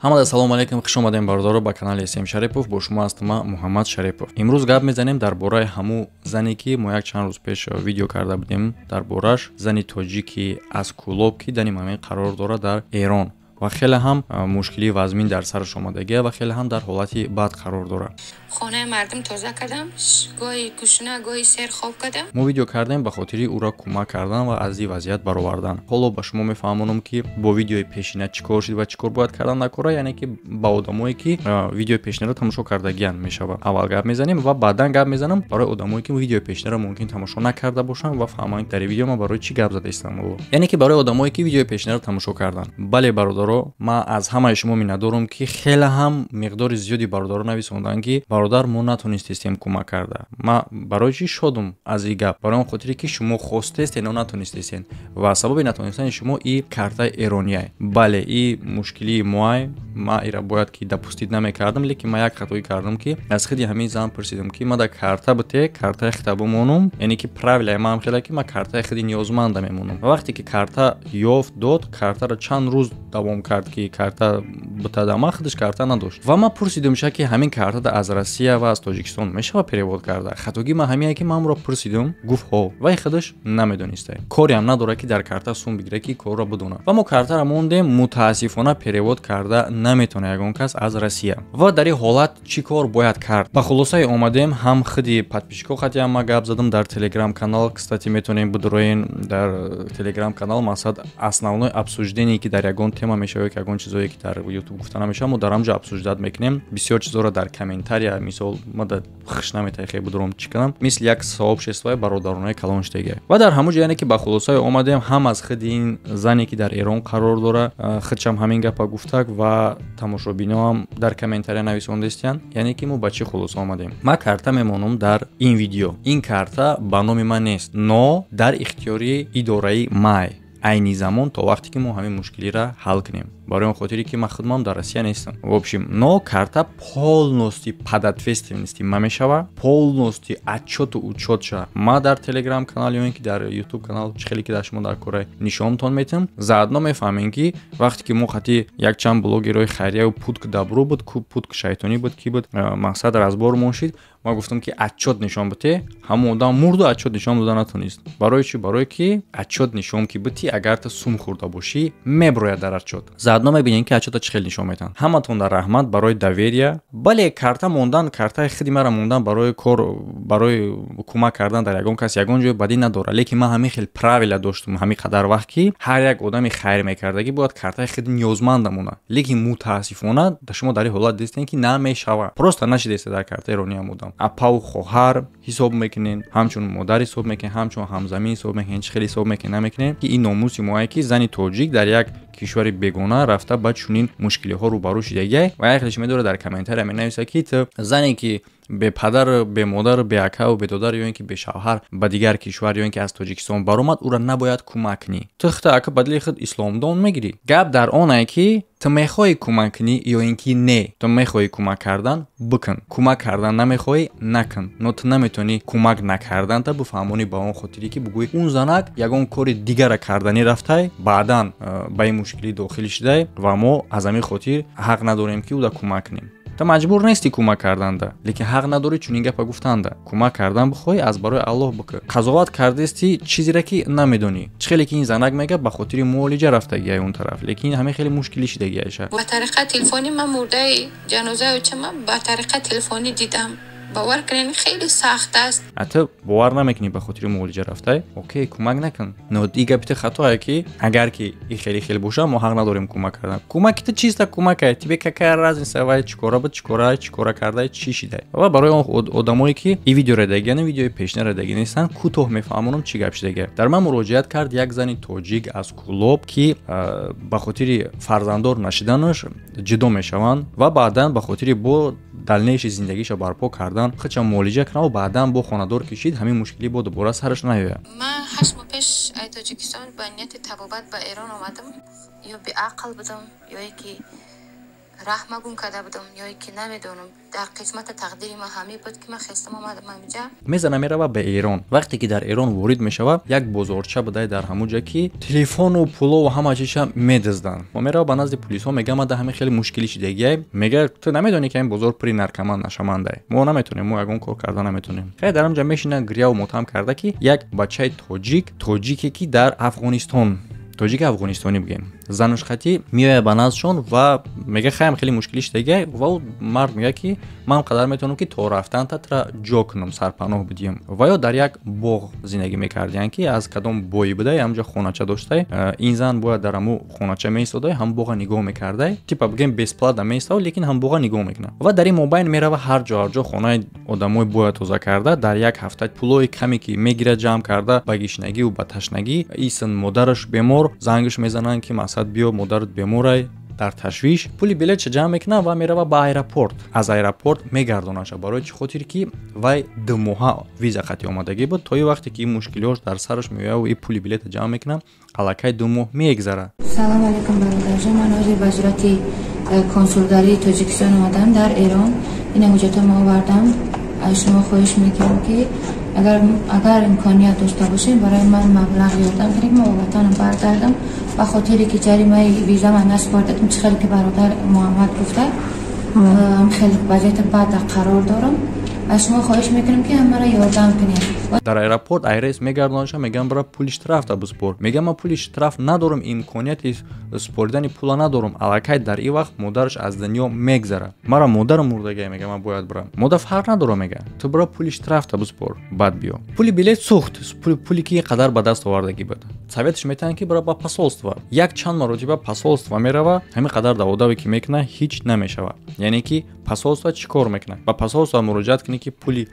Ҳамада салому алайкум, хуш омадем, бародаро, ба канали СМ Шарипов. Бо шумо ҳастам ман, Муҳаммад Шарипов. Имрӯз гап мезанем дар бораи ҳамун зане, ки мо як чанд рӯз пеш видео карда будем дар бораш, зани тоҷики аз Кӯлоб, ки дани мамин қарор дорад дар Эрон ва хеле ҳам мушкилии вазмин дар сараш омадагия ва хеле ҳам дар ҳолати бад қарор дорад. Хонаи мардум тоза кардам, гоҳи гушна, гоҳи сер хоб кардам. Мо видео кардем ба хотири ӯро кӯмак кардан ва аз ин вазъият баровардан. Ҳоло ба шумо мефаҳмонам, ки бо видеои пешина чӣ кор шуд ва чӣ кор бояд кардан дар кора, яъне ки ба одамое, ки видеои пешинаро тамошо кардагиян мешавад. Аввал гап мезанем ва баъдан гап мезанам барои одамое, ки видеои пешинаро мумкин тамошо накарда бошанд ва фаҳманд, дар видео ман барои чӣ гап зада истам. Яъне ки барои одамое, ки видеои пешинаро тамошо карданд. Бале, бародаро, ман аз ҳамаи шумо миннатдорам, ки хеле ҳам миқдори зиёди бародаро нависонданд, ки бародар, мо натонистестем кӯмак карда. Ман барои чӣ шодум аз ин гап? Барои он хотире, ки шумо хостестен, но натонистестен ва сабаби натонистани шумо и картаи эронияй. Бале, и мушкилии моай, ман ира бояд ки допустить намекардам, лекин ман як хатоӣ кардам, ки аз худи ҳамин зан пурсидам, ки ма да карта бите, картаи хита бимонум. Яъне ки правилаи ман хеле, ки ман картаи худи ниёзманда мемонам. Ва вақте ки карта ёфт, дод, картаро чанд рӯз давом кард, ки карта битадама, худаш карта надошт. Ва ман пурсидамша, ки ҳамин картада аз Россия ва аз Тоҷикистон мешава перевод карда? Хатогӣ ман ҳамине, ки ман ӯро пурсидам, гуфт ҳо, вай худаш намедониста, кореам надорад, ки дар карта сум бигира, ки корро бидонад. Ва мо картаро мондем, мутаассифона, перевод карда наметавона ягон кас аз Россия. Ва дар ин ҳолат чӣ кор бояд кард? Ба хулосае омадем. Ҳам худи подписчико хатиам ма гап задам дар телеграм канал. Кстати, метавонем бидуроен дар телеграм канал. Мақсад, основной обсуждение, ки дар ягон тема мешавад, ки ягон чизое, ки дар Ютуб гуфта намешавад, мо дар ҳамҷо обсуждать мекунем бисёр чизоро дар комментария. Мисол, ма да хиш наметаи хе будуром чӣ кунам, мисли як сообществои бародаронаи калон шудагия. Ва дар ҳамун ҷо, яъне ки ба хулосае омадем, ҳам аз худи ин зане, ки дар Эрон қарор дора, худшам ҳамин гапа гуфтак ва тамошобиноам дар комментария нависондастиянд. Яъне ки мо ба чӣ хулоса омадем? Ман карта мемонам дар ин видео. Ин карта ба номи ман нест, но дар ихтиёри идораи май айни замон, то вақте ки мо ҳамин мушкилиро ҳал кунем, барои он хотире, ки ман худмам дар Россия нестам. В общем, но карта полностью под ответственности ма мешава, полностью отчету учетша ма дар телеграм канал ё ин ки дар Ютуб канал, чӣ хеле ки дар шумо дар кора, нишонтон метиҳам. Заодно мефаҳмем, ки вақте ки мо хати якчанд блогерҳои хайрияю путь к добру буд, путь к шайтонӣ буд, ки буд, мақсад, разбормон шид. Ма гуфтам, ки отчет нишон бите. Ҳамон одам мурду, отчет нишон дода натонист. Барои чӣ? Барое ки отчет нишон ки бити, агар ту сум хӯрда бошӣ, меброяд дар отчет. Заодно мебинем, ки отчета чӣ хел нишон метиҳанд. Ҳаматон дар раҳмат барои доверия. Бале, карта мондан, картаи худи мара мондан барои кор, барои кӯмак кардан дар ягон кас ягон ҷои бадӣ надорад, лекин ман ҳамин хел правила доштум ҳамин қадар вақт, ки ҳар як одами хайр мекардагӣ бояд картаи худи ниёзманда монад. Лекин мутаассифона, шумо дар ин ҳолат дидистем, ки намешавад, просто нашидеста дар картаи эрониам одам апаву хоҳар ҳисоб мекунен, ҳамчун модар ҳисоб мекунен, ҳамчун ҳамзамин ҳисоб мекунен, чӣ хел ҳисоб мекунен, намекунен, ки ин номуси моае, ки зани тоҷик дар як кишвари бегона рафта ба чунин мушкилиҳо рӯбарӯ шидагиай. Ва як хелеш медорад, дар комментария менависад, ки ту зане, ки бепадар, бемодар, беакаву бедодар ё ин ки бешавҳар ба дигар кишвар ё ин ки аз Тоҷикистон баромад, ӯра набояд кӯмак кунӣ. Ту худта ака ба дили худ исломдон мегирӣ. Гап дар оне, ки ту мехоҳӣ кӯмак кунӣ ё ин ки не. Ту мехоҳӣ кӯмак кардан, бикун, кӯмак кардан намехоҳӣ, накун. Но ту наметавонӣ кӯмак накарданта бифаҳмонӣ, ба он хотире, ки бигӯӣ он занак ягон кори дигара карданӣ рафтай, баъдан ба ин мушкилӣ дохил шудай ва мо аз ҳамин хотир ҳақ надорем, ки ӯда кӯмак кунем. Ту маҷбур нестӣ кӯмак карданда, лекин ҳақ надорӣ чунин гапа гуфтанда. Кӯмак кардан бихоҳӣ, аз барои Аллоҳ бикун. Қазоват кардести чизере, ки намедонӣ. Чӣ хеле ки ин занак мега, ба хотири муолиҷа рафтагиай он тараф, лекин ҳамин хеле мушкилӣ шидагиайша. Ба тариқа телефонӣ ман мурдаи ҷанозаи очама ба тариқа телефонӣ дидам. Бовар кунед, хеле сахт аст. А ту бовар намекунӣ, ба хотири муолиҷа рафтай, окей, кӯмак накун. Но и гапи ту хатое, ки агар ки и хеле хел боша, мо ҳақ надорем кӯмак кардан. Кӯмаки ту чиста кӯмакай? Тебе какая разница, вай чӣ кора буд, чӣ кора, чӣ кора кардай, чӣ шидай? Ва барои он одамое, ки и видеоро дагиану видеои пешнаро даги нестанд, кӯтоҳ мефаҳмонам, чӣ гап шидага. Дар ман муроҷиат кард як зани тоҷик аз Кӯлоб, ки ба хотири фарзанддор нашиданаш ҷудо мешаванд ва баъдан ба хотири бо дальнейший зиндагиша барпо кардан худша муолиҷа кунад ва баъдан бо хонадор кишид, ҳамин мушкилӣ бо дубора сараш наёяд. Ман 8 моҳ пеш ай Тоҷикистон ба нияти табобат ба Эрон омадам. Ё беақл будам, ё ки Раҳма гум карда будам ё ки намедонам, дар қисмати тақдири ман ҳамин буд, ки ман хестам, омадам ҳаминҷа. Мезана, мерава ба Эрон. Вақте ки дар Эрон ворид мешава, як бозорча будай дар ҳамун ҷа, ки телефону пулову ҳама чизша медизданд. Ва мерава ба назди пулисҳо, мега: «Ма да ҳамин хеле мушкилӣ шидагиай». Мега: «Ту намедонӣ, ки ҳамин бозор пури наркоман, нашамандай? Мо наметонем, мо ягон кор карда наметонем». Хеле дар ҳамҷа мешина, гиряву мотам карда, ки як бачаи тоҷик, тоҷике ки дар Афғонистон, тоҷики афғонистонӣ бигем, зануш хатӣ меояд ба наздшон ва мега: «Хаям, хеле мушкилӣ шидагиай». Ва ӯ мард мега, ки ман қадар метавонам, ки то рафтанта тра ҷо кунам, сарпаноҳ бидиҳам. Ва ё дар як боғ зиндагӣ мекардиянд, ки аз кадом бои будай, ҳамҷо хонача доштай. Ин зан бояд дар ҳаму хонача меистодай, ҳам боға нигоҳ мекардай, типа бигем, бесплатно меистод, лекин ҳам боға нигоҳ мекунад. Ва дар ин мобайн мерава, ҳар ҷо, ҳар ҷо хонаи одамои бояд тоза карда, дар як ҳафта пулои каме ки мегирад, ҷамъ карда, ба гишнагиву ба ташнагӣ. Исн модараш бемор, зангаш мезананд, ки мақсад биё, модарат беморай. Дар ташвиш пули билетша ҷамъ мекунад ва мерава ба аэропорт. Аз аэропорт мегардонаша. Барои чӣ хотир ки вай 2 моҳа виза қатъи омадагӣ буд. То и вақте ки ин мушкилиҳош дар сараш меояд, и пули билета ҷамъ мекунад, аллакай 2 моҳ мегзарад. Салом алейкум, бародарҷон. Ман ҳозир ба зурати консулгарии Тоҷикистон омадам дар Эрон. Ин ҳуҷҷатҳо ма овардам. Аз шумо хоҳиш мекунам, ки агар имконият дошта бошем, барои ман маблағ ёрдам кунед, ки ман ба ватанам баргардам. Ба хотире ки ҷаримаи виза ман насупордадам, чӣ хеле ки бародар Муҳаммад гуфта, хеле вазъияти бад қарор дорам. Аз шумо хоҳиш мекунам, ки ҳамаро ёрдам кунед. Дар аэропорт айрес мегардонаша, мегӯям: «Бара, пули штрафта биспор». Мегӯям: «Ман пули штраф надорам, имконияти споридани пула надорам». Аллакай дар ин вақт модараш аз дунё мегзарад. «Мара модарам мурдагия», мега, «ман бояд бирам». «Мода фарқ надорам», мега, «ту бира, пули штрафта биспор, баъд биё». Пули билет сӯхт, пуле ки ин қадар ба даст овардагӣ буд. Советш метаҳанд, ки бира ба посольство. Як чанд маротиба посольство мерава, ҳамин қадар даводаве ки мекунад, ҳеҷ намешавад. Яъне ки посольство чӣ кор мекунад? Ба посольство муроҷиат кунӣ, ки пули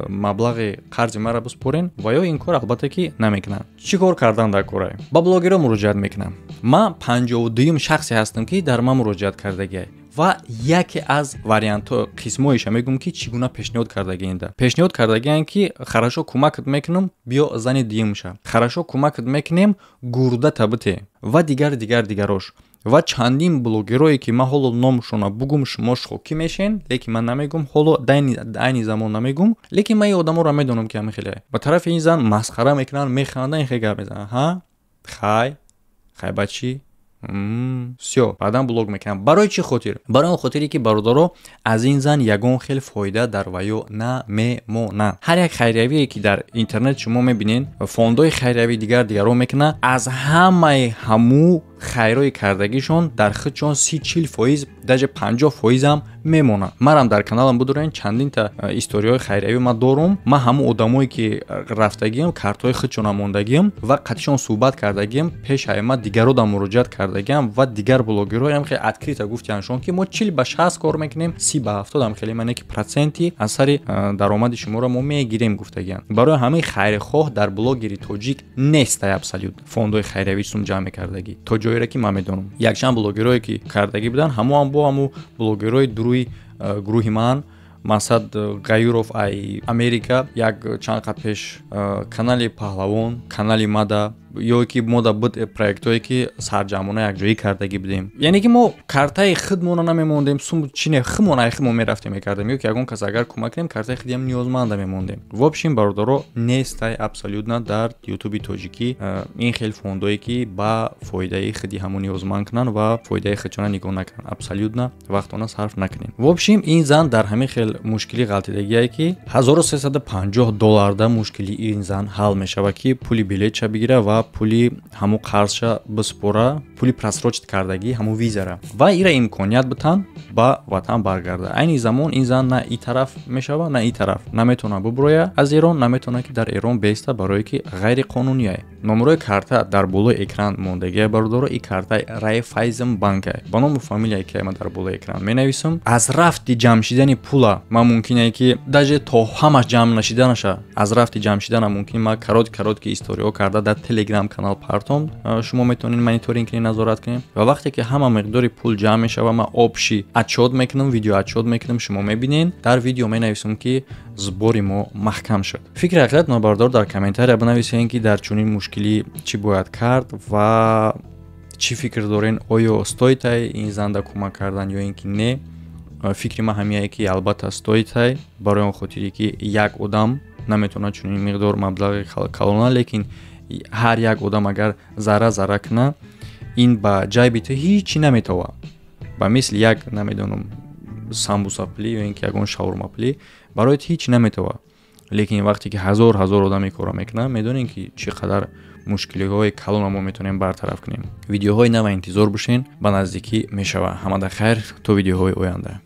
маблағи қарзи мара биспорен, ва ё ин кор албатта ки намекунанд. Чӣ кор кардан дар корае? Ба блогерҳо муроҷиат мекунам. Ман 52-юм шахсе ҳастам, ки дар ман муроҷиат кардагиай, ва яке аз вариантҳо, қисмҳоеша мегӯм, ки чӣ гуна пешниҳод кардагиинда. Пешниҳод кардагианд, ки хорошо, кӯмакат мекунам, биё, зани дуюмша, хорошо, кӯмакат мекунем, гурдата бите ва дигар, дигар, дигарош. Ва чандин блогерое, ки ман ҳоло номшона бугум, шумо шокӣ мешен, лекин ман намегум, ҳоло айни замон намегум. Лекин ман ин одаморо медонам, ки ҳамин хеле ба тарафи ин зан масхара мекунанд, механданд, ин хеле гап мезананд: «Ҳа, хай, хай, ба чӣ?» Всё, баъдан блок мекунам. Барои чӣ хотир? Барои он хотире, ки, бародаро, аз ин зан ягон хел фоида дар ваё намемонад. Ҳар як хайриявие, ки дар интернет шумо мебинед, фондҳои хайриявӣ, дигар, дигарро мекунад, аз ҳамаи ҳаму хайрои кардагишон дар худшон 30-40%, даже 50%-ам мемонад. Марам дар каналам будурен, чандинта историҳои хайриявӣ ман дорум. Ман ҳамун одамое ки рафтагиам, картҳои худшона мондагиам ва қатишон суҳбат кардагиам, пеш ма дигаро да муроҷиат кардагиам. Ва дигар блогерҳоям хеле открыто гуфтианшон, ки мо 40 ба 60 кор мекунем, 30 ба 70-ам хеле мане, ки проценти аз сари даромади шуморо мо мегирем, гуфтагиам. Барои ҳамин хайрхоҳ дар блогери тоҷик нестай абсолютно. Фондҳои хайриявӣ сум ҷамъ мекардагӣ, то ҷоере ки ман медонам, якчанд блогерое ки кардагӣ буданд, ҳамоам бо ҳаму блогерҳои дуруи гурӯҳи ман, Масад Ғаюров ай Америка, як чанд қад пеш канали Паҳлавон, канали мада, ё ки мо да буд проектҳое, ки сарҷамъона якҷоӣ кардагӣ будем. Яъне ки мо картаи худмона намемондем, сум чине, худмон ай худмон мерафтем, мекардем, ё ки ягон кас агар кӯмак кунем, картаи худиам ниёзманда мемондем. В общем, бародаро, нестай абсолютно дар ютуби тоҷикӣ ин хел фондое, ки ба фоидаи худи ҳамон ниёзманд кунанд ва фоидаи худшона нигоҳ накунанд. Абсолютно вақтона сарф накунем. В общем, ин зан дар ҳамин хел мушкилӣ ғалтидагие, ки 1350 долларда мушкили ин зан ҳал мешавад, ки пули билетша бигира ва пули ҳамун қарзша биспора, пули просрочить кардагӣ ҳамун визара, ва ира имконият битан ба ватан баргарда. Айни замон ин зан на и тараф мешава, на и тараф, наметавона бубуроя аз Эрон, наметавона ки дар Эрон беиста, барое ки ғайриқонуние. Номерои карта дар болои экран мондагия, бародаро. И картаи Райфайзен банка ба ному фамилияе, ки ман дар болои экран менависам. Аз рафти ҷамъ шидани пула ман мумкине, ки даже то ҳамаш ҷамъ нашиданаша, аз рафти ҷамъ шидана мумкин ман коротко коротко историҳо карда дар Телеграм канал партом, шумо метавонед мониторинг кунед, назорат кунед. Ва вақте ки ҳама миқдори пул ҷамъ мешава, ман общий отчёт мекунам, видео отчёт мекунам, шумо мебинед. Дар видео менависам, ки сбори мо маҳкам шуд. Фикри ақидаатон, бародор, дар комментария бинависед, ки дар чунин мушкилӣ чӣ бояд кард. Ва Чӣ фикр дорен? Оё стоит ай ин занда кӯмак кардан ё ин ки не? Фикри ман ҳамияе, ки албатта стоит ай, барои он хотире ки як одам наметавонад чунин миқдор маблағи калона, лекин ҳар як одам агар зарра зарра куна, ин ба ҷайби ту ҳичи наметова, ба мисли як, намедонам, самбусапулӣ ё ин ки ягон шаурмапулӣ барои ту ҳичи наметова. Лекин вақте ки ҳазор ҳазор одам ин корро мекунад, медонем, ки чӣ қадар мушкилиҳои калона мо метавонем бартараф кунем. Видеоҳои нава интизор бошен, ба наздикӣ мешавад. Ҳамада хайр, то видеоҳои оянда.